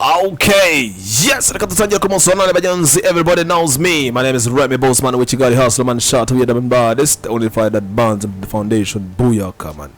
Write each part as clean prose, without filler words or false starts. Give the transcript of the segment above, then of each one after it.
Okay, yes, reka dutangire ku munsi wa none, bagenzi. Everybody knows me. My name is Remy Bossman with Kigali Hustle Man Shot. We are the baddest, the only fire that burns the foundation. Booyaka, man.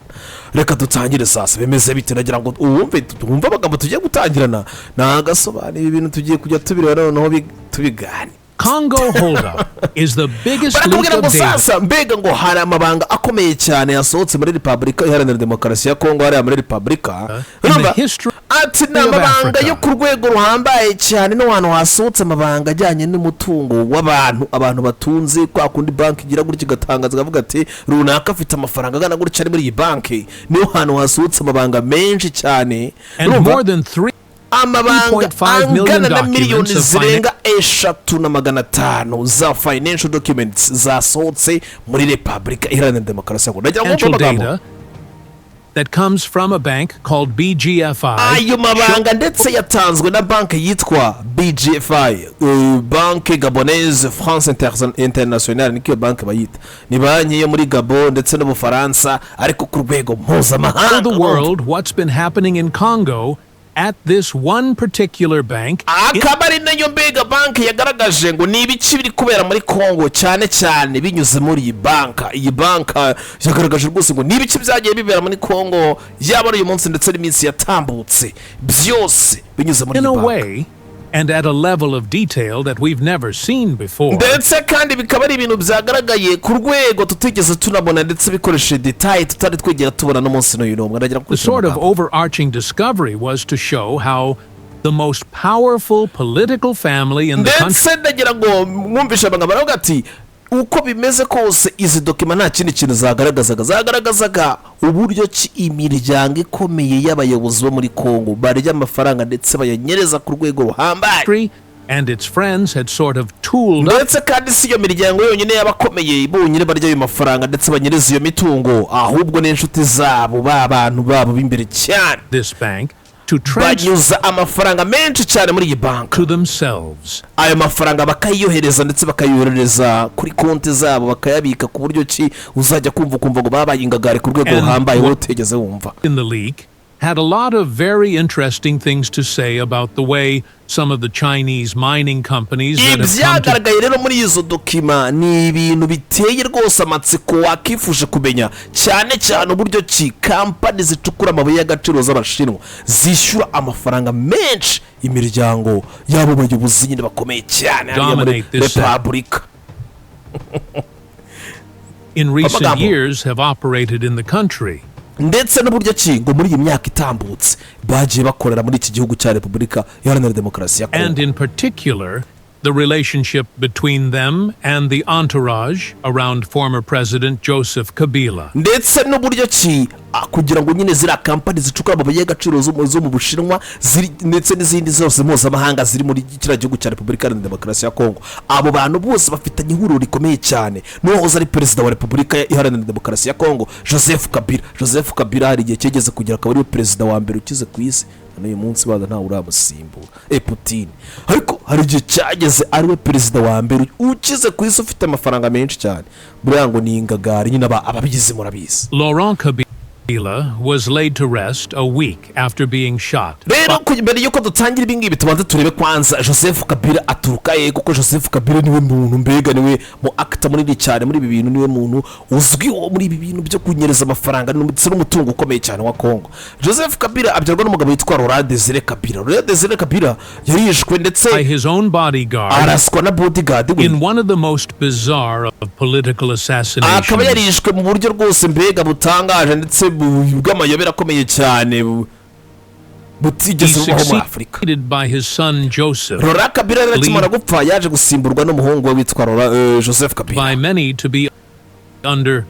Reka dutangire sasa, bimeze bite? Nagira ngo uwumve, twumve amagambo tugiye gutangirana. Ni agasobanuye ibintu tugiye kujya tubireba noneho tubigane. Congo holdup is the biggest leak Barakubwira ngo of data sasa mbega ngo hari amabanga akomeye cyane yasohotse muri Repubulika Iharanira Demokarasi ya Kongo, hariya muri Repubulika. in the Urumva? history Ati ni of amabanga Africa. yo ku rwego ruhambaye cyane, no hantu hasohotse amabanga ajyanye n'umutungo w'abantu, abantu batunze. Kwa kundi banki igira gutya igatangaza, ikavuga ati runaka afite amafaranga angana gutya ari muri iyi banki, niho hantu hasohotse amabanga menshi cyane. And Urumva? more than 3 Amabanga 3.5 million angana na miliyoni documents of zirenga 3 na 500 za financial documents zasohotse muri Repubulika Iharanira Demokarasi ya Kongo. Ndagira ngo wumve financial amagambo. data that comes from a bank called BGFI. Ayo mabanga ndetse yatanzwe na banki yitwa BGFI, Banque Gabonaise France Internationale, niko iyo banki bayita. Ni banki yo muri Gabo ndetse n'Ubufaransa, ariko ku rwego mpuzamahanga. The world what's been happening in Congo at this one particular bank. Akaba ari nayo mbega banki yagaragaje ngo ni ibiki biri kubera muri Congo, cyane cyane binyuze muri iyi banka. Iyi banka yagaragaje rwose ngo ni ibiki byagiye bibera muri Congo, yaba ari uyu munsi ndetse n'iminsi yatambutse, byose binyuze muri In iyi a banka. way and at a level of detail that we've never seen before. Ndetse kandi bikaba ari ibintu byagaragaye ku rwego tutigeze tunabona, ndetse bikoresheje détails tutari twigera tubona n'umunsi n'uyu n'umwe. Ndagira ngo The sort of overarching discovery was to show how the most powerful political family in the country Ndetse ndagira ngo mwumvishe amagambo, baravuga ati uko bimeze kose izi document nta kindi kintu zagaragazaga, zagaragazaga uburyo ki imiryango ikomeye y'abayobozi bo muri Kongo barya amafaranga ndetse bayanyereza ku rwego ruhambaye. and its friends had sort of tooled up Ndetse kandi si iyo miryango yonyine y'abakomeye bonyine barya ayo mafaranga ndetse banyereza iyo mitungo, ahubwo n'inshuti zabo, ba bantu babo b'imbere cyane, this bank to transfer banyuza amafaranga menshi cyane muri iyi banki to themselves. Ayo mafaranga bakayiyohereza ndetse bakayoherereza kuri konti zabo, bakayabika ku buryo ki uzajya kumva ukumva ngo babaye ingagari ku rwego And ruhambaye wowe utigeze wumva. In the leak had a lot of very interesting things to say about the way some of the Chinese mining companies that have come to Ibyagaragaye rero muri izo document ni ibintu biteye rwose amatsiko wakifuje kumenya, cyane cyane uburyo ki kampani zicukura amabuye y'agaciro z'Abashinwa zishyura amafaranga menshi imiryango y'abo bayobozi nyine bakomeye cyane hariya muri dominate this Repubulika. in recent Amagambo. years have operated in the country. Ndetse n'uburyo ki ngo muri iyi myaka itambutse bagiye bakorera muri iki gihugu cya Repubulika Iharanira Demokarasi ya And Kongo. in particular, the relationship between them and the entourage around former President Joseph Kabila. Ndetse n'uburyo ki kugira ngo nyine ziriya kampani zicukura amabuye y'agaciro zo mu Bushinwa ziri, ndetse n'izindi zose mpuzamahanga ziri muri kiriya gihugu cya Repubulika Iharanira Demokarasi ya Kongo, abo bantu bose bafitanye ihuriro rikomeye cyane n'uwahoze ari perezida wa Repubulika Iharanira Demokarasi ya Kongo, Joseph Kabila. Joseph Kabila hari igihe cyegeze kugira akaba ariwe perezida wa mbere ukize ku isi. N'uyu munsi baza ntawe uramusimbura, Putin, ariko hari igihe cyageze ariwe perezida wa mbere ukize ku isi, ufite amafaranga menshi cyane. Buriya ngo ni ingagari nyine, ababigize murabizi. Laurent Kabila was laid to rest a week after being shot. Rero mbere y'uko dutangira ibi ngibi, tubanze turebe kwanza Joseph Kabila aturuka he, kuko Joseph Kabila niwe muntu mbega niwe mu acteur munini cyane muri ibi bintu, niwe muntu uzwiho muri ibi bintu byo kunyereza amafaranga ndetse n'umutungo ukomeye cyane wa Kongo. Joseph Kabila abyarwa n'umugabo witwa Laurent Desire Kabila. Laurent Desire Kabila yarishwe ndetse By his own bodyguard araswa na bodyguard we in one of the most bizarre of political assassinations. Akaba yarishwe mu buryo rwose mbega butangaje ndetse bw'amayobera akomeye cyane, He butigeze bubaho muri Afurika. succeeded by his son Joseph, Laurent Kabila rero akimara gupfa yaje gusimburwa n'umuhungu we witwa Joseph Kabila. by many to be under.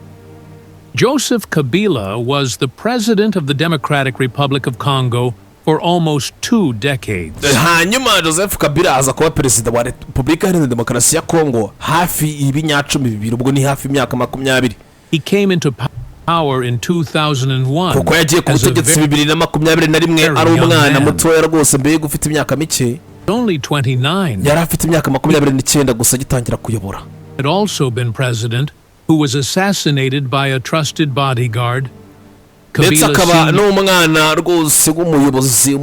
Joseph Kabila was the president of the Democratic Republic of Congo for almost 2 decades. Hanyuma Joseph Kabila aza kuba perezida wa Repubulika Iharanira Demokarasi ya Kongo hafi ibinyacumi bibiri, ubwo ni hafi imyaka 20. He came into power in 2001 Kuko yagiye ku as a butegetsi 2021 ari very young umwana man. mutoya rwose mbega ufite imyaka mike. Only 29. Yari afite imyaka 29 gusa agitangira kuyobora. Had also been president who was assassinated by a trusted bodyguard. Ndetse Kabila akaba Senior n'umwana rwose w'umuyobozi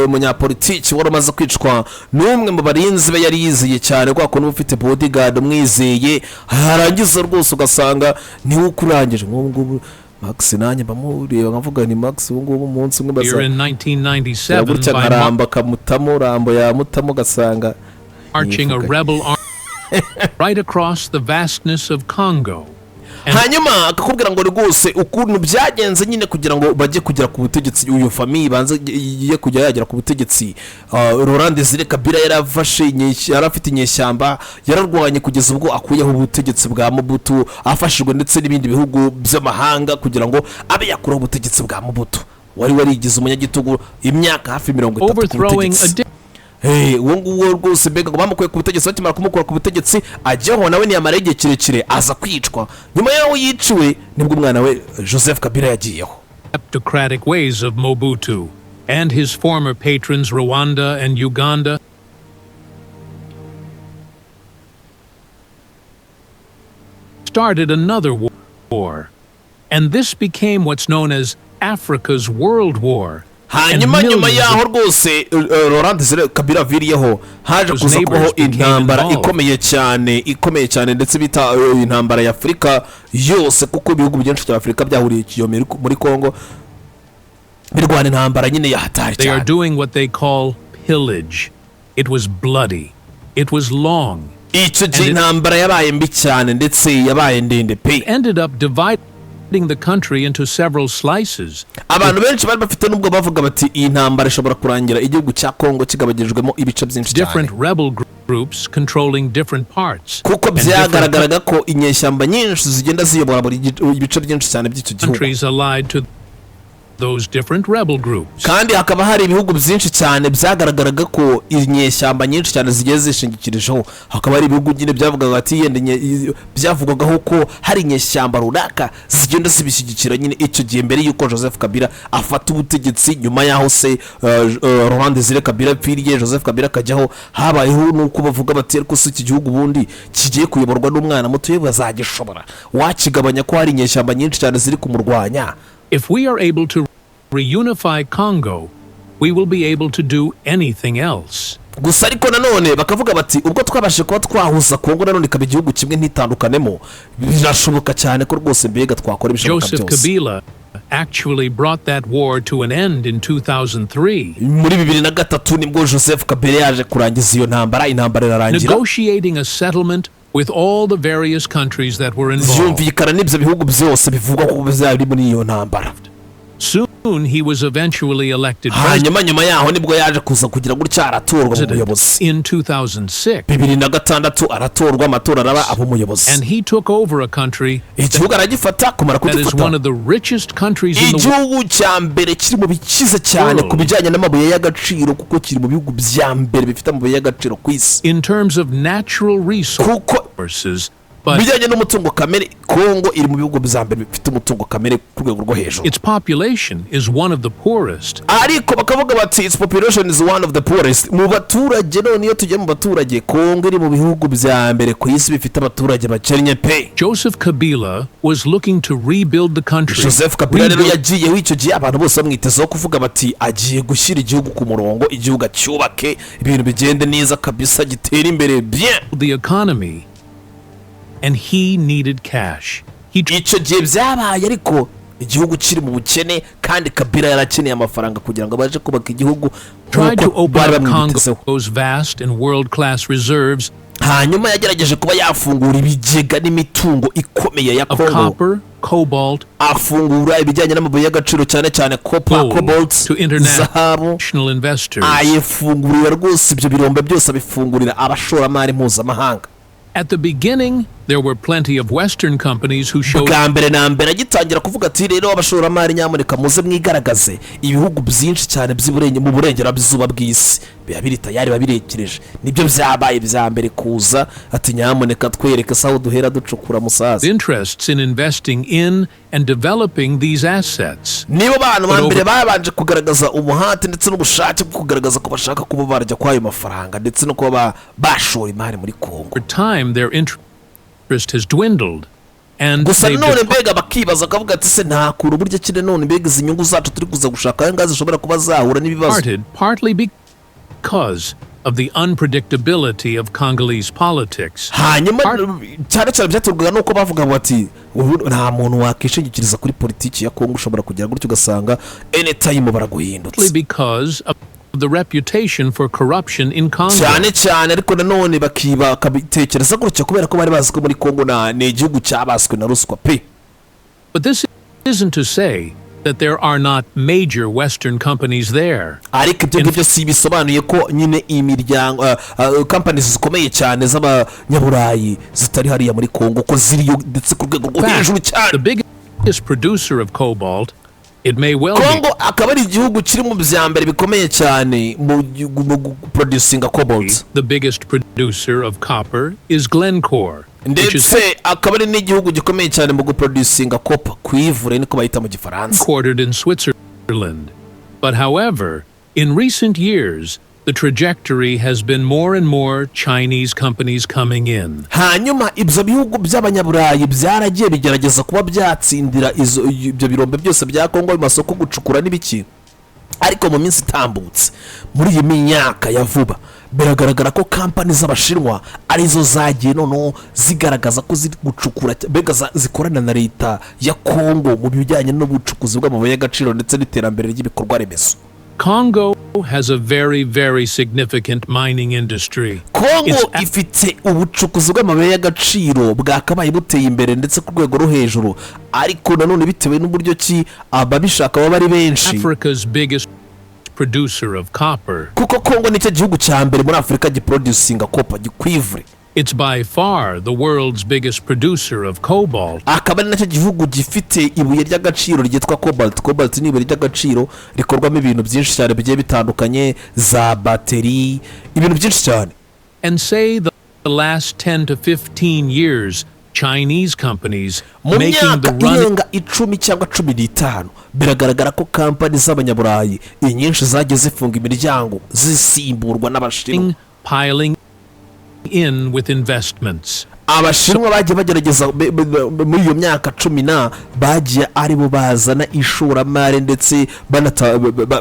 umunyapolitiki wari umaze kwicwa n'umwe mu barinzi be yari yizeye cyane, kwa kuntu uba ufite bodyguard umwizeye, harangiza rwose ugasanga niwe ukurangije. Nk'ubu ngubu Max, nanjye mbamureba nkavuga ni Max, ubu ngubu umunsi umwe baza in 1997 gutya by nkaramba akamutamo, Rambo yamutamo ugasanga marching a yivuga. rebel army right across the vastness of Congo. And Hanyuma akakubwira ngo rwose ukuntu byagenze nyine kugira ngo bajye kugera ku butegetsi, uyu famille ibanze igiye kujya yagera ku butegetsi, Laurent Desire Kabila yarafashe yari afite inyeshyamba, yararwanye kugeza ubwo akuyeho ubutegetsi bwa Mobutu, afashijwe ndetse n'ibindi bihugu by'amahanga kugira ngo abe yakuraho ubutegetsi bwa Mobutu wari warigize umunyagitugu imyaka hafi 30 ku overthrowing a butegetsi. Hey, uwo nguwo rwose mbega ngo bamukuye ku butegetsi. Bakimara kumukura ku butegetsi ajyaho, nawe ntiyamara igihe kirekire aza kwicwa. Nyuma y'aho yiciwe nibwo umwana we Joseph Kabila yagiyeho. Kleptocratic ways of Mobutu and his former patrons Rwanda and Uganda started another war. And this became what's known as Africa's World War. And Hanyuma nyuma millions y'aho rwose Laurent Desire Kabila aviriyeho, haje Those kuza kubaho neighbors became intambara involved. ikomeye cyane, ikomeye cyane, ndetse bita intambara ya Afurika yose, kuko ibihugu byinshi bya Afurika byahuriye ikiyo muri Congo birwana intambara nyine ya hatari They are cyane. doing what they call pillage. It was bloody. It was long. Icyo gihe And it intambara yabaye mbi cyane, ndetse yabaye ndende pe. ended up dividing the country into several slices. Abantu benshi bari bafite n'ubwo bavuga bati iyi ntambara ishobora kurangira igihugu cya Kongo kigabanyirijwemo ibice byinshi cyane. Different rebel groups controlling different parts. Kuko And different byagaragaraga ko inyeshyamba nyinshi zigenda ziyobora buri ibice byinshi cyane by'icyo gihugu. countries allied to those different rebel groups. Kandi hakaba hari ibihugu byinshi cyane byagaragaraga ko inyeshyamba nyinshi cyane zigiye zishingikirijeho. Hakaba hari ibihugu nyine byavugaga ati yenda byavugwagaho ko hari inyeshyamba runaka zigenda zibishyigikira nyine icyo gihe mbere y'uko Joseph Kabila afata ubutegetsi. Nyuma y'aho se Laurent Desire Kabila apfiriye, Joseph Kabila akajyaho, habayeho n'uko bavuga bati ariko si iki gihugu ubundi kigiye kuyoborwa n'umwana muto, yewe bazagishobora wakigabanya ko hari inyeshyamba nyinshi cyane ziri kumurwanya? If we are able to reunify Congo, we will be able to do anything else. Gusa ariko nanone bakavuga bati ubwo twabashije kuba twahuza Kongo nanone ikaba igihugu kimwe ntitandukanemo, birashoboka cyane ko rwose mbega twakora ibishoboka Joseph byose. Kabila actually brought that war to an end in 2003, Muri 2003 nibwo Joseph Kabila yaje kurangiza iyo ntambara, intambara irarangira, negotiating a settlement with all the various countries that were involved. yumvikana n'ibyo bihugu byose bivugwa ko byari muri iyo ntambara. Soon he was eventually elected Hanyuma nyuma yaho nibwo yaje kuza kugira gutya aratorwa mu president buyobozi. in 2006. 2006 aratorwa, amatora araba, aba umuyobozi. And he took over a country Igihugu aragifata, kumara that is kugifata, one of the richest countries in the igihugu cya mbere kiri mu bikize cyane ku bijyanye n'amabuye y'agaciro, kuko kiri mu bihugu bya mbere bifite amabuye y'agaciro ku isi. in terms of natural Kuko resources, but bijyanye n'umutungo kamere, Kongo iri mu bihugu bya mbere bifite umutungo kamere ku rwego rwo hejuru. its population is one of the poorest. Ariko bakavuga bati its population is one of the poorest mu baturage. None iyo tugiye mu baturage, Kongo iri mu bihugu bya mbere ku isi bifite abaturage bakennye pe. Joseph Kabila was looking to rebuild the country, Joseph Kabila rero rebuild yagiyeho icyo gihe abantu bose bamwitezeho kuvuga bati agiye gushyira igihugu ku murongo, igihugu acyubake, ibintu bigende neza kabisa, gitere imbere bien. the economy, and he needed cash. He Icyo gihe byabaye ariko igihugu kiri mu bukene, kandi Kabila yarakeneye amafaranga kugira ngo abashe kubaka igihugu tried to nk'uko open bari up bamwitezeho. Congo's vast and world-class reserves Hanyuma yagerageje kuba yafungura ibigega n'imitungo ikomeye ya of Kongo, copper, cobalt, afungura ibijyanye n'amabuye y'agaciro, cyane cyane copper, gold cobalt, to zahabu, international investors. ayifungurira rwose ibyo birombe byose abifungurira abashoramari mpuzamahanga. At the beginning, there were plenty of Western companies who showed Bwa mbere na mbere agitangira kuvuga ati rero abashoramari nyamuneka muze mwigaragaze, ibihugu byinshi cyane mu burengerazuba bw'isi biba biri tayari, biba birekereje, nibyo byabaye bya mbere kuza ati nyamuneka twereke se aho duhera ducukura musaza. interests in investing in and developing these assets. Nibo bantu ba But mbere babanje kugaragaza umuhate ndetse n'ubushake bwo kugaragaza ko bashaka kuba barya kw'ayo mafaranga ndetse no kuba bashora imari muri Kongo. Over time, their interest has dwindled. And Gusa they've none mbega bakibaza, akavuga ati: "Se nta kuntu buryo ki none mbega izi nyungu zacu turi kuza gushaka aya ngaya zishobora kuba zahura n'ibibazo?" departed partly because of the unpredictability of Congolese politics. Hanyuma cyane cyane byaterwaga n'uko bavuga bati: "Ubu nta muntu wakishingikiriza kuri politiki ya Kongo, ushobora kugira gutyo ugasanga anytime baraguhindutse." Partly because of the reputation for corruption in Congo. Cyane cyane ariko nanone bakiba bakabitekereza gutyo kubera ko bari bazi ko muri Kongo ni igihugu cyabaswe na ruswa pe. But this isn't to say that there are not major Western companies there. Ariko ibyo ngibyo si bisobanuye ko nyine imiryango, kampani zikomeye cyane z'abanyaburayi zitari hariya muri Kongo, ko ziriyo ndetse ku rwego rwo hejuru cyane. The biggest producer of cobalt, it may well be Kongo akaba ari igihugu kiri mu bya mbere bikomeye cyane mu guproducinga cobalt. the biggest producer of copper is Glencore, which is Ndetse akaba ari n'igihugu gikomeye cyane mu guproducinga copper, cuivre niko bayita mu Gifaransa. headquartered in Switzerland. But however, in recent years, the trajectory has been more and more Chinese companies coming in. Hanyuma ibyo bihugu by'abanyaburayi byaragiye bigerageza kuba byatsindira ibyo birombe byose bya Kongo mu masoko, gucukura n'ibiki, ariko mu minsi itambutse, muri iyi myaka ya vuba, biragaragara ko kampani z'Abashinwa arizo zagiye noneho zigaragaza ko ziri gucukura, mbega zikorana na leta ya Kongo mu bijyanye n'ubucukuzi bw'amabuye y'agaciro ndetse n'iterambere ry'ibikorwa remezo. Congo has a very, very significant mining industry. Kongo It's ifite ubucukuzi bw'amabuye y'agaciro bwakabaye buteye imbere ndetse ku rwego rwo hejuru, ariko nanone bitewe n'uburyo ki ababishaka baba ari benshi. Africa's biggest producer of copper. Kuko Kongo nicyo gihugu cya mbere muri Afurika giproducinga copper, cuivre. It's by far the world's biggest producer of cobalt. Akaba ari nacyo gihugu gifite ibuye ry'agaciro ryitwa cobalt. Cobalt ni ibuye ry'agaciro rikorwamo ibintu byinshi cyane bigiye bitandukanye, za bateri, ibintu byinshi cyane. And say the last 10 to 15 years, Chinese companies Mu making the myaka run irenga 10 cyangwa 15, biragaragara ko kampani z'Abanyaburayi inyinshi zagiye zifunga imiryango, zisimburwa n'Abashinwa. piling in with investments. Abashinwa bagiye bagerageza muri iyo myaka cumi na bagiye aribo bazana ishoramari ndetse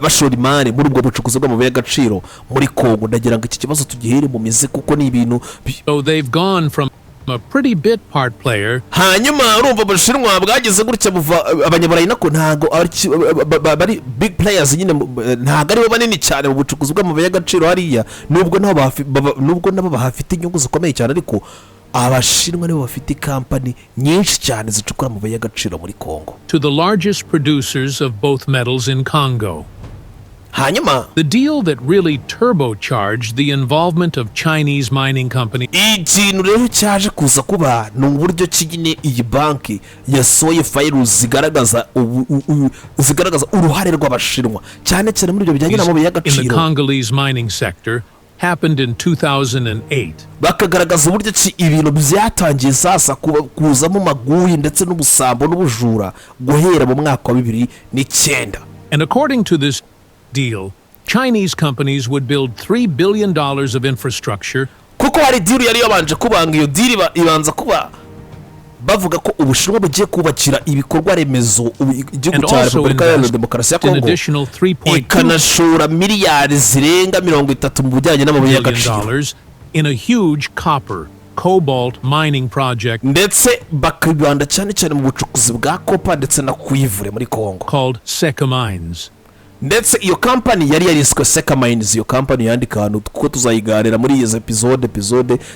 bashora imari muri ubwo bucukuzi bw'amabuye y'agaciro muri Kongo. Ndagira ngo iki kibazo tugihere mu mizi kuko ni ibintu So they've gone from a pretty bit part player Hanyuma urumva Ubushinwa bwagize gutya buva, Abanyaburayi nako ntago bari big players nyine, ntago aribo banini cyane mu bucukuzi bw'amabuye y'agaciro hariya, nubwo nabo bahafite inyungu zikomeye cyane, ariko Abashinwa nibo bafite kampani nyinshi cyane zicukura amabuye y'agaciro muri Kongo. to the largest producers of both metals in Congo. Hanyuma The deal that really turbocharged the involvement of Chinese mining companies ikintu rero cyaje kuza kuba ni uburyo ki nyine iyi banki yasohoye file zigaragaza uruhare rw'Abashinwa cyane cyane muri ibyo bijyanye n'amabuye in the y'agaciro. Congolese mining sector happened in 2008. Bakagaragaza uburyo ki ibintu byatangiye sasa kuzamo maguyi ndetse n'ubusambo n'ubujura guhera mu mwaka wa 2009. And according to this deal, Chinese companies would build $3 billion of infrastructure Kuko hari deal yari yabanje kubanga, iyo deal ibanza kuba bavuga ko Ubushinwa bugiye kubakira ibikorwa remezo igihugu and cya also Repubulika Iharanira invest Demokarasi ya an Kongo, additional 3.2 ikanashora miliyari zirenga 30 mu bijyanye n'amabuye billion y'agaciro, dollars in a huge copper, cobalt mining project ndetse bakibanda cyane cyane mu bucukuzi bwa copper ndetse na cuivre muri Kongo, called Sicomines. Ndetse iyo kampani yari yariswe Sicomines. Iyo kampani yandika ahantu kuko tuzayiganira muri iyi episode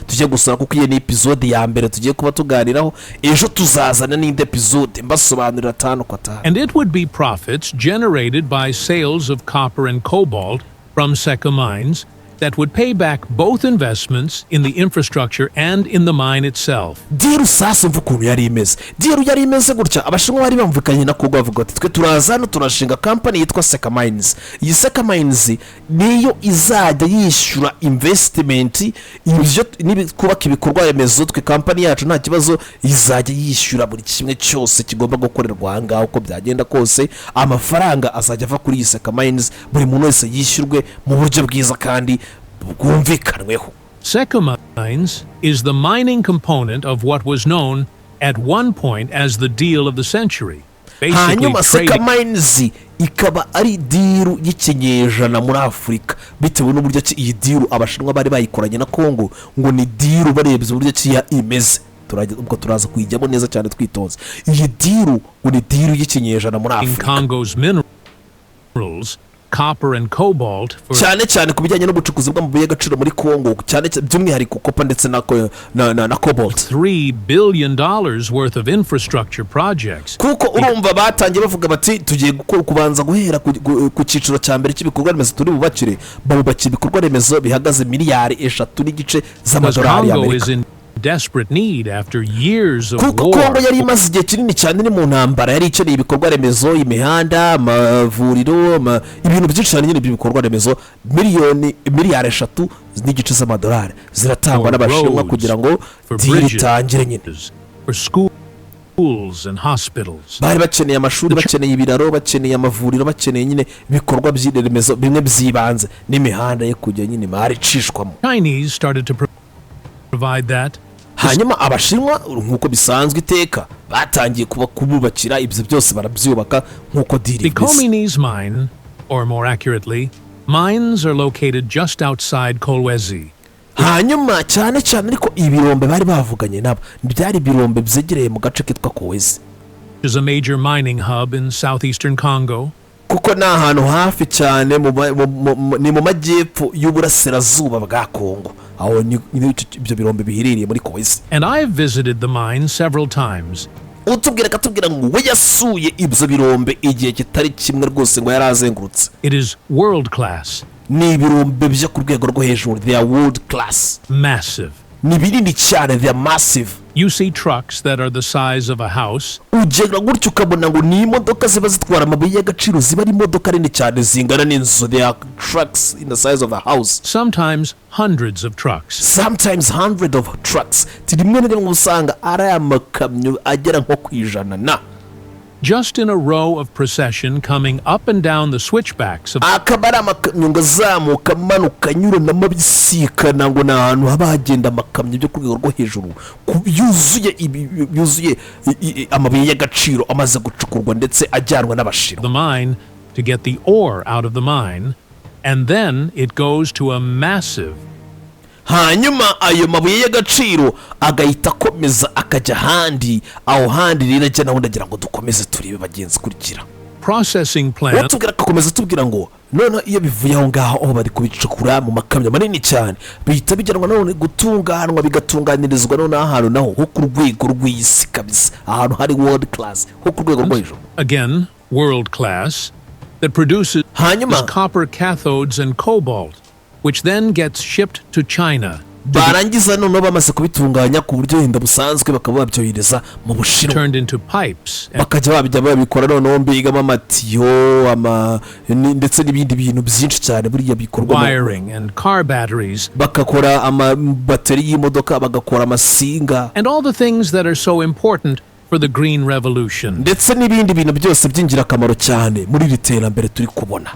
tujye gusura, kuko iyi ni episode ya mbere tugiye kuba tuganiraho. Ejo tuzazana n'indi episode mbasobanurira atanu ku atanu. And it would be profits generated by sales of copper and cobalt from Sicomines that would pay back both investments in the infrastructure and in the mine itself. Deal sasa, umva ukuntu yari imeze. Deal yari imeze gutya: Abashinwa bari bumvikanye na Kongo, bavuga bati: "Twe turaza hano, turashinga kampani yitwa Sicomines. Iyi Sicomines niyo izajya yishyura investment, ibyo kubaka ibikorwa remezo. Twe kampani yacu nta kibazo, izajya yishyura buri kimwe cyose kigomba gukorerwa aha ngaha. Uko byagenda kose, amafaranga azajya ava kuri iyi Sicomines, buri muntu wese yishyurwe mu buryo bwiza kandi bwumvikanweho." Sicomines is the mining component of what was known at one point as the deal of the century, basically Hanyuma trading Seka Mines ikaba ari deal y'ikinyejana muri Afurika, bitewe n'uburyo ki iyi deal Abashinwa bari bayikoranye na Kongo, ngo ni deal barebye uburyo ki imeze. Ubwo turaza kuyijyamo neza cyane twitonze. Iyi deal ngo ni deal y'ikinyejana muri Afurika. Congo's minerals, copper and cobalt, for Cyane cyane ku bijyanye n'ubucukuzi bw'amabuye y'agaciro muri Kongo, cyane cyane by'umwihariko copper ndetse na cobalt. $3 billion worth of infrastructure projects. Kuko urumva batangiye bavuga bati tugiye kubanza guhera ku cyiciro cya mbere cy'ibikorwa remezo turi bubakire. Babubakira ibikorwa remezo bihagaze miliyari 3.5 Because z'amadolari Congo is y'Amerika. in desperate need after years of Kuko war Kongo yari imaze igihe kinini cyane iri mu ntambara, yari ikeneye ibikorwa remezo, imihanda, amavuriro, ibintu byinshi cyane nyine by'ibikorwa remezo. Miliyari 3.5 z'amadolari ziratangwa For n'Abashinwa roads, kugira ngo for deal bridges, itangire nyine. for schools and hospitals. Bari bakeneye amashuri, bakeneye ibiraro, bakeneye amavuriro, bakeneye nyine ibikorwa by'iremezo bimwe by'ibanze n'imihanda yo kujya nyine imari icishwamo. Chinese started to provide that. Hanyuma Abashinwa, nk'uko bisanzwe iteka, batangiye kuba kububakira ibyo byose, barabyubaka nk'uko deal The imeze. Comines mine, or more accurately, mines are located just outside Kolwezi, Hanyuma cyane cyane ariko ibirombe bari bavuganye nabo byari ibirombe byegereye mu gace kitwa Kowezi, which is a major mining hub in southeastern Congo. Kuko ni ahantu hafi cyane ni mu majyepfo y'uburasirazuba bwa Kongo, aho ni ibyo birombe biherereye muri Kowezi. And I've visited the mine several times. Utubwira akatubwira ngo we yasuye ibyo birombe igihe kitari kimwe rwose, ngo yari azengurutse. It is world class, Ni ibirombe byo ku rwego rwo hejuru, they are world class. massive. Ni binini cyane, they are massive. You see trucks that are the size of a house Ugera gutyo ukabona ngo ni imodoka ziba zitwara amabuye y'agaciro, ziba ari imodoka nini cyane zingana n'inzu, they are trucks in the size of a house. Sometimes hundreds of trucks. Sometimes hundred of trucks. Rimwe na rimwe usanga ari amakamyo agera nko ku 100 na Just in a row of procession coming up and down the switchbacks of Akaba ari amakamyo ngo azamuka, amanuka, anyuranamo, abisikana, ngo ni ahantu haba hagenda amakamyo byo ku rwego rwo hejuru yuzuye amabuye y'agaciro amaze gucukurwa ndetse ajyanwa n'Abashinwa. the mine to get the ore out of the mine, and then it goes to a massive Hanyuma ayo mabuye y'agaciro agahita akomeza akajya ahandi. Aho handi rero ajya naho ndagira ngo dukomeze turebe, bagenzi, kurikira. processing plant Utubwira agakomeza atubwira ngo noneho iyo bivuye aho ngaho, aho bari kubicukura mu makamyo manini cyane, bihita bijyanwa nanone gutunganwa, bigatunganirizwa noneho ahantu naho ho ku rwego rw'isi kabisa, ahantu hari world class, ho ku rwego rwo hejuru. Again, world class, that produces Hanyuma copper cathodes and cobalt, which then gets shipped to China to be barangiza noneho bamaze kubitunganya ku buryo wenda busanzwe, bakaba babyohereza mu Bushinwa. turned into pipes and Bakajya babijya babikora noneho mbigamo amatiyo ndetse n'ibindi bintu byinshi cyane buriya bikorwa wiring and car batteries bagakora amabateri y'imodoka, bagakora amasinga and all the things that are so important for the Green Revolution. ndetse n'ibindi bintu byose by'ingirakamaro cyane muri iri terambere turi kubona.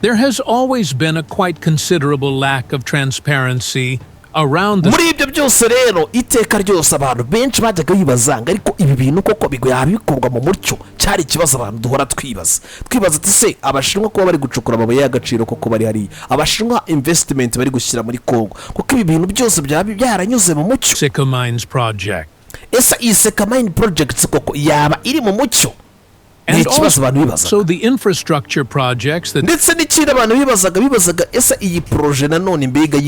There has always been a quite considerable lack of transparency around the Muri ibyo byose rero, iteka ryose abantu benshi bajyaga bibaza ngo ariko ibi bintu koko yaba bikorwa mu mucyo? Cyari ikibazo abantu duhora twibaza, twibaza ati se Abashinwa kuba bari gucukura amabuye y'agaciro koko bari hariya, Abashinwa investment bari gushyira muri Kongo, kuko ibi bintu byose byaba byaranyuze mu mucyo? Sicomines project. Ese iyi Sicomines project koko yaba iri mu mucyo? Ni And ikibazo abantu bibazaga. also the infrastructure projects that Ndetse n'ikindi abantu bibazaga, ese iyi projet nanone mbega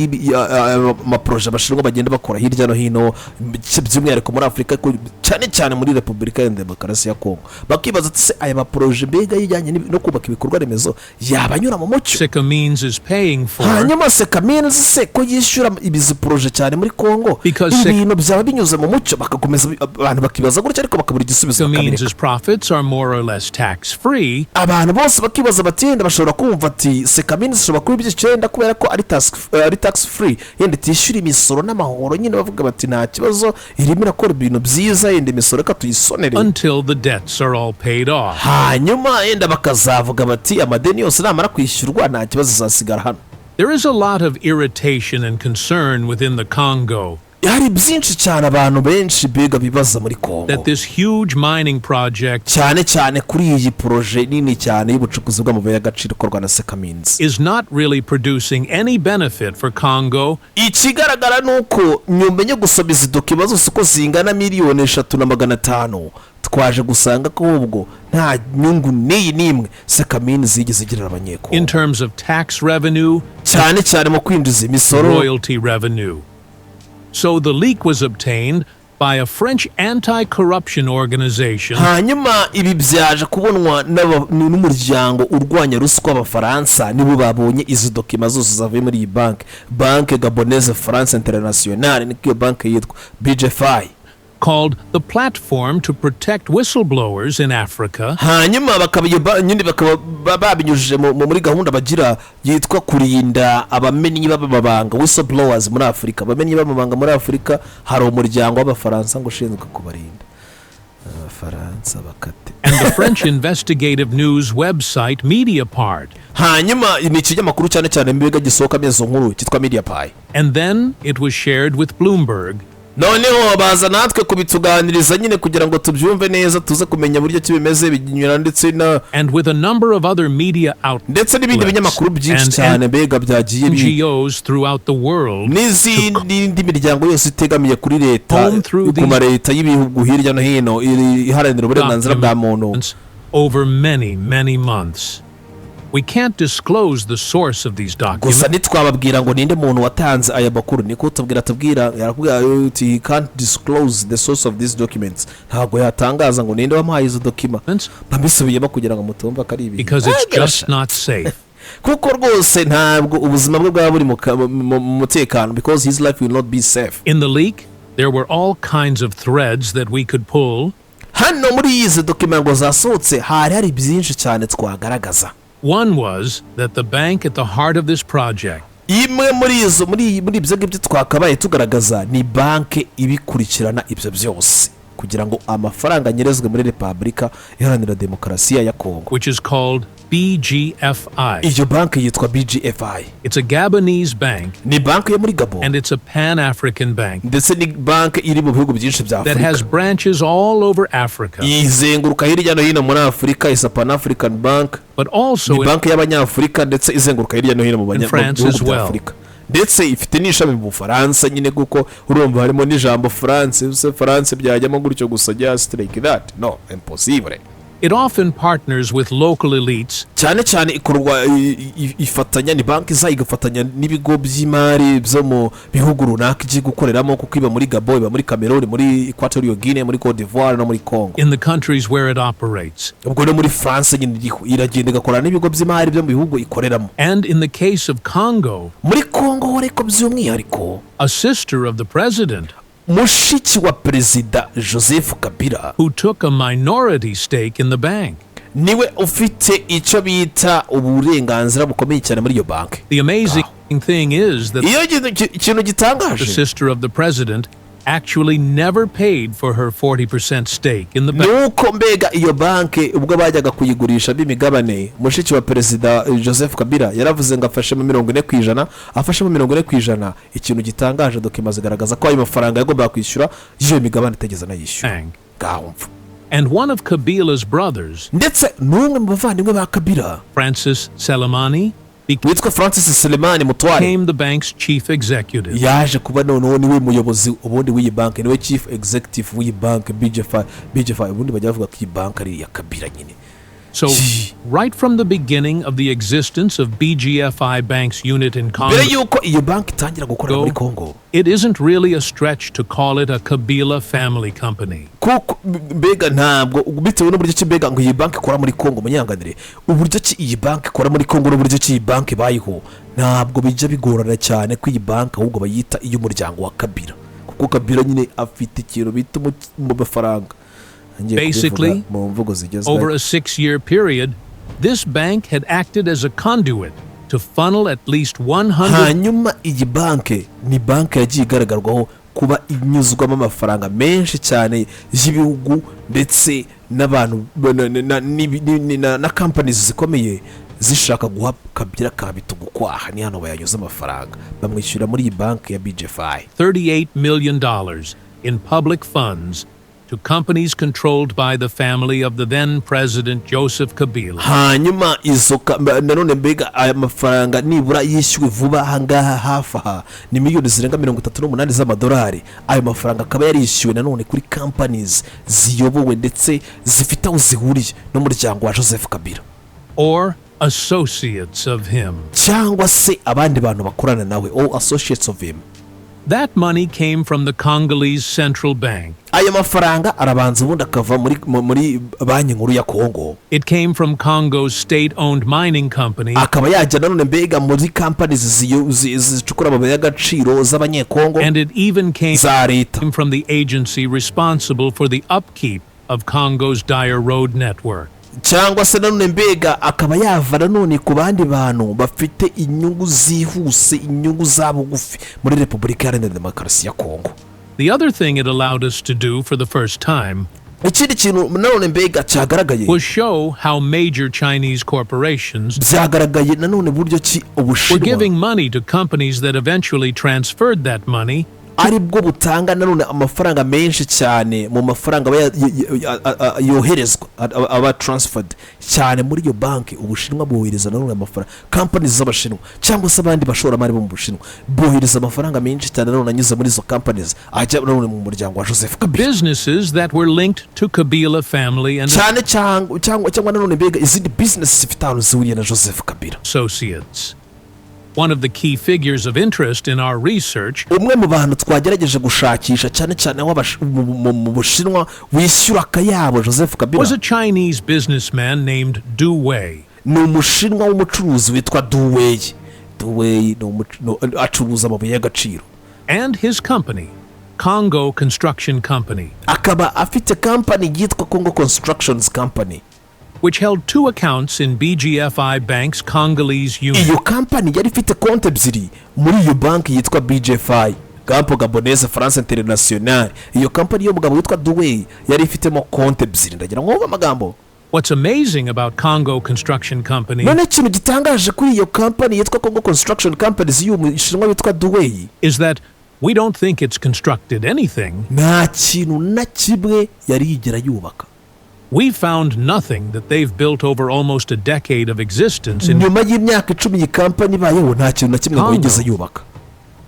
amaprojet Abashinwa bagenda bakora hirya no hino, by'umwihariko muri Afurika, cyane cyane muri Repubulika ya Demokarasi ya Kongo, bakibaza ati se aya maprojet mbega yijyanye no kubaka ibikorwa remezo yaba anyura mu mucyo? Sicomines is paying for Hanyuma Sicomines se ko yishyura ibizi projet cyane muri Kongo, Because ibi bintu byaba binyuze mu mucyo? Bagakomeza abantu bakibaza gutya, ariko bakabura igisubizo, bakabireka. Sicomines' profits are more or less tax free, Abantu bose bakibaza bati yenda bashobora kumva ati Sicomines ishobora kuba iby'icyenda kubera ko ari tax free, yenda itishyura imisoro n'amahoro nyine, bavuga bati nta kibazo, irimo irakora ibintu byiza, yenda imisoro reka tuyisonere. until the debts are all paid off. Hanyuma yenda bakazavuga bati amadeni yose namara kwishyurwa nta kibazo, izasigara hano. There is a lot of irritation and concern within the Congo Hari byinshi cyane abantu benshi mbega bibaza muri Kongo that this huge mining project cyane cyane kuri iyi projet nini cyane y'ubucukuzi bw'amabuye y'agaciro ikorwa na Gécamines is not really producing any benefit for Congo Ikigaragara ni uko nyuma yo gusoma izi document zose uko zingana 3,500,000, twaje gusanga ko ahubwo nta nyungu n'iyi n'imwe Gécamines zigeze igirira Abanyekongo in terms of tax revenue, cyane cyane mu kwinjiza imisoro royalty revenue. So the leak was obtained by a French anti corruption organization Hanyuma ibi byaje kubonwa n'umuryango urwanya ruswa w'Abafaransa. Nibo babonye izi document zose zavuye muri iyi banki, Banque Gabonaise France Internationale, niko iyo banki yitwa, BGFI, called the Platform to Protect Whistleblowers in Africa Hanyuma bakaba iyo nyine bakaba babinyujije muri gahunda bagira yitwa kurinda abamennyi b'amabanga, whistleblowers, muri Afurika. Abamennyi b'amabanga muri Afurika, hari umuryango w'Abafaransa ngo ushinzwe kubarinda. Abafaransa bakate. and the French investigative news website Mediapart. Hanyuma ni ikinyamakuru cyane cyane mbega gisohokamo izo nkuru cyitwa Mediapart. And then it was shared with Bloomberg Noneho baza natwe kubituganiriza nyine kugira ngo tubyumve neza, tuze kumenya uburyo ki bimeze, binyura ndetse na and with a number of other media outlets ndetse n'ibindi binyamakuru byinshi and cyane mbega byagiye NGOs throughout the world n'izindi n'indi miryango yose itegamiye kuri leta, Home through ku ma leta y'ibihugu hirya no hino iharanira uburenganzira bwa muntu. documents over many, many months. We can't disclose the source of these Gusa documents ntitwababwira ngo ninde muntu watanze aya makuru. Niko tubwira, tubwira yarakubwira uti he can't disclose the source of these documents, ntabwo yatangaza ngo ninde wamuhaye izo document. Mbisubiyemo kugira ngo mutumva ko ari ibintu because it's Ah, just not safe. kuko rwose ntabwo ubuzima bwe bwaba buri mu mutekano, because his life will not be safe. In the leak, there were all kinds of threads that we could pull. Hano muri izi document ngo zasohotse hari byinshi cyane twagaragaza. One was that the bank at the heart of this project, Imwe muri izo, muri ibyo ngibyo twakabaye tugaragaza, ni banki ibikurikirana ibyo byose kugira ngo amafaranga anyerezwe muri Repubulika Iharanira Demokarasi ya Kongo, which is called BGFI. Iyo banki yitwa BGFI. It's a Gabonese bank Ni banki yo muri Gabon and it's a Pan African bank ndetse ni banki iri mu bihugu byinshi bya that has Afurika. branches all over Africa, Izenguruka hirya no hino muri Afurika, isa Pan African Bank, but also ni in banki y'Abanyafurika ndetse izenguruka hirya no hino mu France bihugu as bya well. Afurika, ndetse ifite n'ishami mu Bufaransa nyine, kuko urumva harimo n'ijambo France. Se France byajyamo gutyo gusa, just like that? No, impossible. It often partners with local elites Cyane cyane ikorwa ifatanya, ni banki iza igafatanya n'ibigo by'imari byo mu bihugu runaka igiye gukoreramo, kuko iba muri Gabon, iba muri Cameroon, muri Equatorial Guinea, muri Cote d'Ivoire no muri Congo. in the countries where it operates. Ubwo no muri France nyine iriho, iragenda igakorana n'ibigo by'imari byo mu bihugu ikoreramo. And in the case of Congo, Muri Congo ho ariko by'umwihariko, a sister of the president mushiki wa Perezida Joseph Kabila who took a minority stake in the bank. niwe ufite icyo bita uburenganzira bukomeye cyane muri iyo banki. The amazing thing is that Iyo ikintu the gitangaje sister of the president actually never paid for her 40% stake in the ni bank. uko mbega iyo banki ubwo bajyaga kuyigurisha b'imigabane, mushiki wa Perezida Joseph Kabila yaravuze ngo afashemo 40%, afashemo 40%. Ikintu gitangaje, document zigaragaza ko ayo mafaranga yagombaga kwishyura y'iyo migabane itageze anayishyura. Bank. Ngaho mva. And one of Kabila's brothers, Ndetse n'umwe mu bavandimwe ba Kabila, Francis Selemani, witwa Francis Selemani Mutware, became the bank's chief executive. yaje kuba noneho niwe muyobozi ubundi w'iyi banki, niwe chief executive w'iyi banki BGFI. BGFI ubundi bajya bavuga ko iyi banki ari iya Kabila nyine. So, Gee. right from the beginning of the existence of BGFI Bank's unit in Mbere Congo, y'uko iyo banki itangira gukorera muri Congo, it isn't really a stretch to call it a Kabila family company. Kuko mbega ntabwo bitewe n'uburyo ki mbega ngo iyi banki ikora muri Congo, munyanganire, uburyo ki iyi banki ikora muri Congo n'uburyo ki iyi banki ibayeho, ntabwo bijya bigorana cyane ko iyi banki ahubwo bayita iy'umuryango wa Kabila, kuko Kabila nyine afite ikintu bita mu mafaranga. Ngiye kubivuga Basically, mu mvugo zigezweho. Over a 6-year period, this bank had acted as a conduit to funnel at least 100 Hanyuma iyi banki ni banki yagiye igaragarwaho kuba inyuzwamo amafaranga menshi cyane y'ibihugu ndetse n'abantu na companies zikomeye. zishaka guha Kabila kabitugu kwaha. Ni hano bayanyuze amafaranga, bamwishyura muri iyi banki ya BGFI. $38 million in public funds to companies controlled by the family of the then President Joseph Kabila. Hanyuma izo nanone mbega aya mafaranga nibura yishyuwe vuba ahangaha hafi aha ni miliyoni zirenga 38 z'amadolari. Ayo mafaranga akaba yarishyuwe nanone kuri companies ziyobowe ndetse zifite aho zihuriye n'umuryango wa Joseph Kabila or associates of him. Cyangwa se abandi bantu bakorana nawe, all associates of him. That money came from the Congolese Central Bank. Ayo mafaranga arabanza ubundi akava muri Banki Nkuru ya Kongo. It came from Congo's state owned mining company Akaba yajya nanone mbega muri companies zicukura amabuye y'agaciro z'Abanyekongo and it even came za leta. from the agency responsible for the upkeep of Congo's dire road network. Cyangwa se nanone mbega akaba yava nanone ku bandi bantu bafite inyungu zihuse, inyungu za bugufi muri Repubulika Iharanira Demokarasi ya Kongo. The other thing it allowed us to do for the first time Ikindi kintu nanone mbega cyagaragaye was show how major Chinese corporations byagaragaye nanone buryo ki were Ubushinwa giving money to companies that eventually transferred that money ari bwo butanga nanone amafaranga menshi cyane mu mafaranga aba yoherezwa, aba transferred cyane muri iyo banki. Ubushinwa bwohereza nanone amafaranga, companies z'Abashinwa cyangwa se abandi bashoramari bo mu Bushinwa bohereza amafaranga menshi cyane nanone anyuze muri izo companies, ajya nanone mu muryango wa Joseph Kabila. Businesses that were linked to Kabila family and Cyane cyangwa nanone mbega izindi business zifite ahantu zihuriye na Joseph Kabila. associates. One of the key figures of interest in our research Umwe mu bantu twagerageje gushakisha cyane cyane mu Bushinwa wishyura akayabo Joseph Kabila was a Chinese businessman named Du Wei. ni Umushinwa w'umucuruzi witwa Du Wei. Du Wei acuruza amabuye y'agaciro. And his company, Congo Construction Company, Akaba afite kampani yitwa Congo Constructions Company, which held two accounts in BGFI Bank's Congolese unit. Iyo kampani yari ifite konti ebyiri muri iyo banki yitwa BGFI, Banque Gabonaise France Internationale. Iyo kampani y'umugabo witwa Du Wei yari ifitemo konti ebyiri. Ndagira ngo wumve amagambo. What's amazing about Congo Construction Company None ikintu gitangaje kuri iyo kampani yitwa Congo Construction Companies y'uyu Mushinwa witwa Du Wei is that we don't think it's constructed anything. nta kintu na kimwe yari yigera yubaka. We found nothing that they've built over almost a decade of existence in Nyuma y'imyaka 10 iyi kampani ibayeho, nta kintu na kimwe ngo Congo. yigeze yubaka.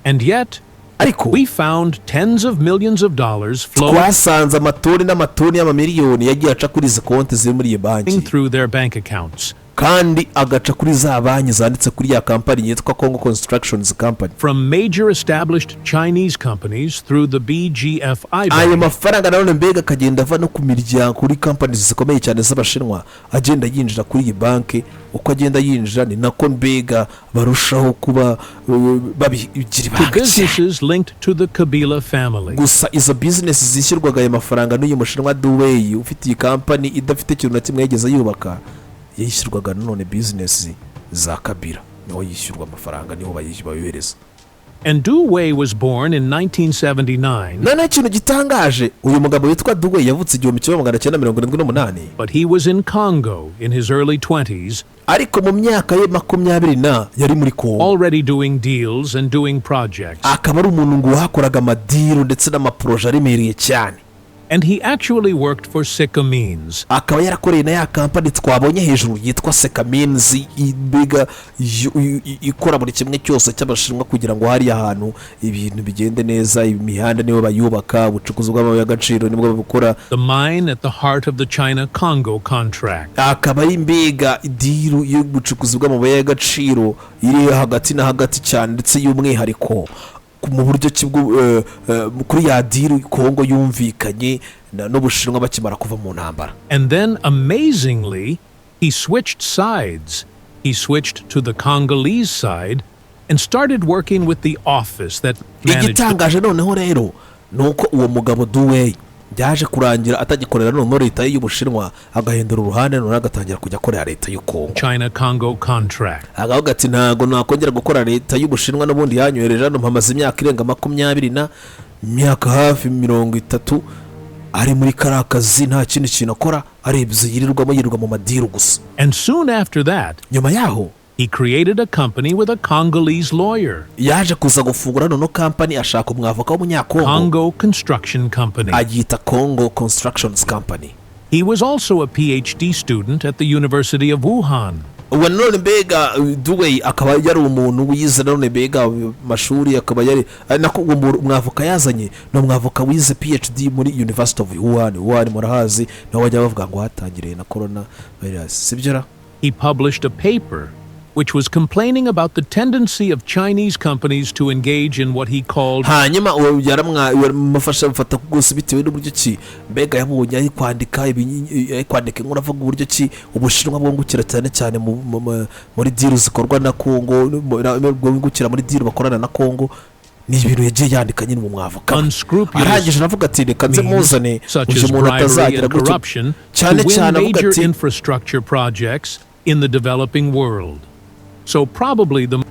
And yet, Ariko we found tens of millions of dollars flowing twasanze amatoni n'amatoni y'amamiliyoni yagiye aca kuri izi konti ziri muri iyi banki through their bank accounts kandi agaca kuri za banki zanditse kuri ya kampani yitwa Congo Constructions Company from major established Chinese companies through the BGFI Ayo Bank. mafaranga nanone mbega akagenda ava no ku miryango, kuri kampani zikomeye cyane z'Abashinwa, agenda yinjira kuri iyi banki. Uko agenda yinjira ni nako mbega barushaho kuba babigira To ibanga cyane. businesses linked to the Kabila family. Gusa izo bizinesi zishyurwaga ayo mafaranga n'uyu Mushinwa Du Wei ufite iyi kampani idafite ikintu na kimwe yigeze yubaka, yishyurwaga nanone bizinesi za Kabila. Niho yishyurwa amafaranga, niho bayohereza. And Du Wei was born in 1979, Noneho ikintu gitangaje, uyu mugabo witwa Du Wei yavutse 1978, but he was in Congo in his early 20s, ariko mu myaka ye 20 na yari muri Kongo, already doing deals and doing projects. akaba ari umuntu ngo wakoraga amadeal ndetse n'amaporoje aremereye cyane. And he actually worked for Sicomines, Akaba yarakoreye na ya kampani twabonye hejuru yitwa Sicomines, mbega ikora buri kimwe cyose cy'Abashinwa kugira ngo hariya hantu ibintu bigende neza. Imihanda nibo bayubaka, ubucukuzi bw'amabuye y'agaciro nibwo babukora. the mine at the heart of the China Congo contract. Akaba ari mbega deal y'ubucukuzi bw'amabuye y'agaciro iri hagati na hagati cyane ndetse y'umwihariko mu buryo ki kuri ya deal Kongo yumvikanye n'Ubushinwa bakimara kuva mu ntambara. And then, amazingly, he switched sides. He switched to the Congolese side and started working with the office that managed Igitangaje noneho rero ni uko uwo mugabo Du Wei byaje kurangira atagikorera noneho leta ye y'Ubushinwa, agahindura uruhande, noneho agatangira kujya akorera leta y'u Kongo. China Congo contract. Akavuga ati: "Ntabwo nakongera gukora leta y'Ubushinwa, n'ubundi yanyohereje hano mpamaze imyaka irenga 20 na imyaka hafi 30." Ari muri kariya kazi, nta kindi kintu akora, arebye yirirwamo, yirirwa mu ma deal gusa. And soon after that, Nyuma yaho, he created a company with a Congolese lawyer, yaje kuza gufungura noneho kampani, ashaka umwavoka w'Umunyakongo. Congo Construction Company. Ayita Congo Constructions Company. He was also a PhD student at the University of Wuhan. Ubu nanone mbega Duwei akaba yari umuntu wize nanone mbega mashuri, akaba yari ari nako uwo mwavoka yazanye ni umwavoka wize PhD muri University of Wuhan. Wuhan murahazi, naho bajya bavuga ngo hatangiriye na corona virus, sibyo ra? He published a paper which was complaining about the tendency of Chinese companies to engage in what he called Hanyuma uwo yaramufasha, amufata rwose bitewe n'uburyo ki mbega yabonye ari kwandika ari kwandika inkuru avuga uburyo ki Ubushinwa bwungukira cyane cyane muri deal zikorwa na Kongo, bwungukira muri deal bakorana na Kongo. Ni ibintu yagiye yandika nyine mu mwavoka we. unscrupulous Arangije aravuga ati: "Reka nze muzane such uyu as muntu bribery atazagira and gutyo." corruption Cyane to win cyane avuga major ati infrastructure projects in the developing world. So probably the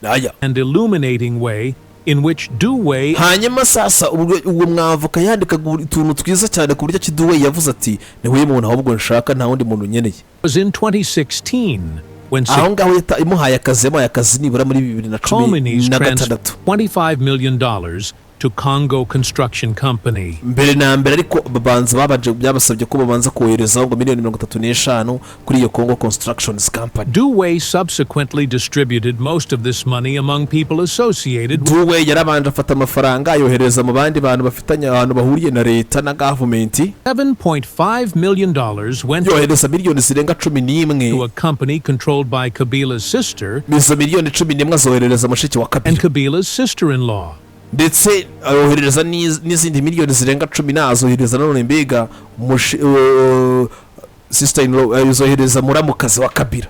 aya and illuminating way in which Dewey Hanyuma sasa ubwo mwavoka yandikaga utuntu twiza cyane ku buryo ki Duwei yavuze ati: "Ni wowe muntu ahubwo nshaka, nta wundi muntu nkeneye." was in 2016 when Aho ngaho imuhaye akazi, yamuhaye akazi nibura muri bibiri na cumi Sicomines na transferred gatandatu. $25 million to Congo Construction Company. Mbere na mbere ariko babanza babanje byabasabye ko babanza koherezaho ngo miliyoni 35 kuri iyo Congo Constructions Company. Dewey subsequently distributed most of this money among people associated with Duwe yarabanje afata amafaranga ayohereza mu bandi bantu bafitanye ahantu bahuriye na leta na government. $7.5 million went Yohereza miliyoni zirenga 11 to a company controlled by Kabila's sister Izo miliyoni 11 azoherereza mushiki wa and Kabila Kabila's sister in law. Ndetse ayohereza n'izindi miliyoni zirenga 10 azohereza nanone mbega sister in law, azohereza muramukazi wa Kabila.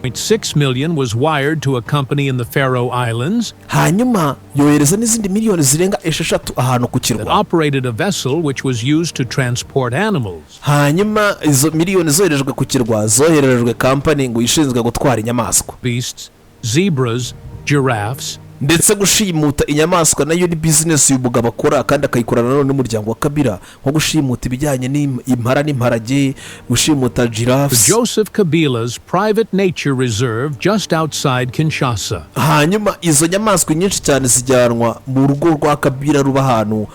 1.6 million was wired to a company in the Faroe Islands Hanyuma yohereza n'izindi miliyoni zirenga 6 ahantu ku that kirwa operated a vessel which was used to transport animals. Hanyuma izo miliyoni zoherejwe ku kirwa zohererejwe kampani ngo ishinzwe gutwara inyamaswa. Beasts, zebras, giraffes, Ndetse gushimuta inyamaswa nayo ni business uyu mugabo akora, kandi akayikorana nanone n'umuryango wa Kabila, nko gushimuta ibijyanye n'impara n'imparage, gushimuta giraffes. Joseph Kabila's private nature reserve just outside Kinshasa. Hanyuma izo nyamaswa nyinshi cyane zijyanwa mu rugo rwa Kabila ruba ahantu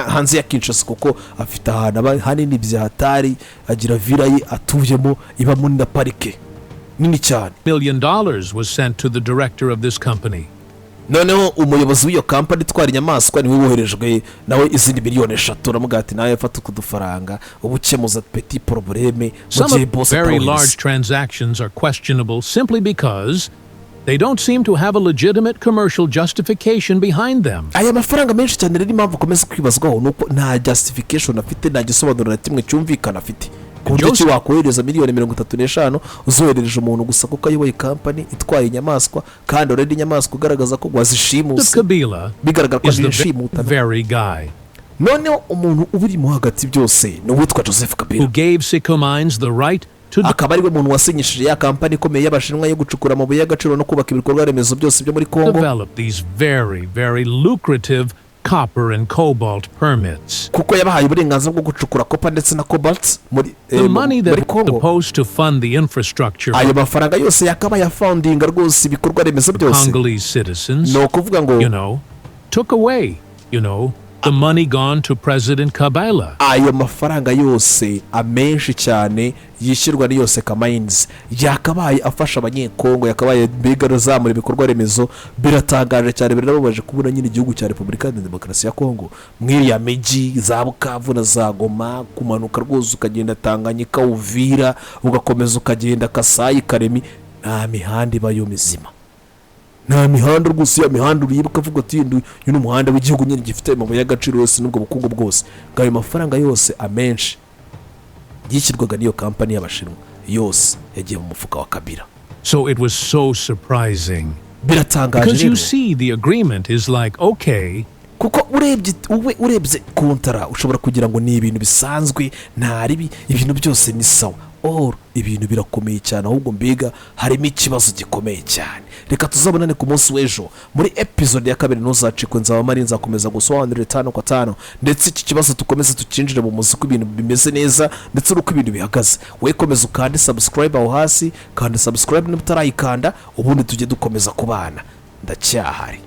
hanze ya Kinshasa, kuko afite ahantu aba hanini bya hatari, agira villa ye atuyemo ibamo na parike nini cyane. Million dollars was sent to the director of this company. Noneho umuyobozi w'iyo kampani itwara inyamaswa niwe woherejwe nawe izindi miliyoni 3, uramuga ati: "Nawe fata uku dufaranga uba ukemuza petit problème mu Some gihe of boss very atawohereza." large transactions are questionable simply because they don't seem to have a legitimate commercial justification behind them. Aya mafaranga menshi cyane rero, impamvu akomeza kwibazwaho ni uko nta justification afite, nta gisobanuro na kimwe cyumvikana afite ku buryo ki wakohereza miliyoni 35 uzoherereje umuntu gusa kuko ayoboye kampani itwaye inyamaswa, kandi already inyamaswa ugaragaza ko wazishimuse. Kabila Bigaragara ko is the azishimuta. very guy Noneho umuntu ubirimo hagati byose ni uwitwa Joseph Kabila, who gave Sicomines the right to akaba ariwe muntu wasinyishije ya kampani ikomeye y'Abashinwa yo gucukura amabuye y'agaciro no kubaka ibikorwa remezo byose byo muri Kongo, develop these very, very lucrative copper and cobalt permits. kuko yabahaye uburenganzira bwo gucukura copper ndetse na cobalt The money that muri was Kongo. supposed to fund the infrastructure Ayo for mafaranga yose yakabaye afundinga rwose ibikorwa remezo byose, Congolese citizens, ni ukuvuga ngo took away, the money gone to President Kabila. ayo mafaranga yose amenshi cyane yishyurwa n'iyo Sicomines yakabaye afasha Abanyekongo, yakabaye mbega azamura ibikorwa remezo. Biratangaje cyane, birababaje kubona nyine igihugu cya Repubulika ya Demokarasi ya Kongo, mw'iriya mijyi za Bukavu na za Goma, kumanuka rwose ukagenda Tanganyika, Uvira, ugakomeza ukagenda Kasayi, Karemi, nta mihanda ibayo mizima, nta mihanda rwose. Iyo mihanda ureba ukavuga ati: "Uyu ni umuhanda w'igihugu nyine gifite amabuye y'agaciro yose n'ubwo bukungu bwose." Ngo ayo mafaranga yose amenshi yishyurwaga n'iyo kampani y'Abashinwa yose yagiye mu mufuka wa Kabila. So it was so surprising. Biratangaje Because you rero, see, the agreement is like, okay, kuko urebye, wowe urebye kontara ushobora kugira ngo ni ibintu bisanzwe, nta ribi, ibintu byose ni sawa. all ibintu birakomeye cyane. Ahubwo mbega harimo ikibazo gikomeye cyane. Reka tuzabonane ku munsi w'ejo muri episode ya kabiri. Ntuzacikwe, nzaba mari nzakomeza gusobanurira tano kwa tano, ndetse iki kibazo dukomeze tukinjire mu muzi uko ibintu bimeze neza ndetse n'uko ibintu bihagaze. We komeza ukande subscribe aho hasi, kanda subscribe niba utarayikanda, ubundi tujye dukomeza kubana. Ndacyahari.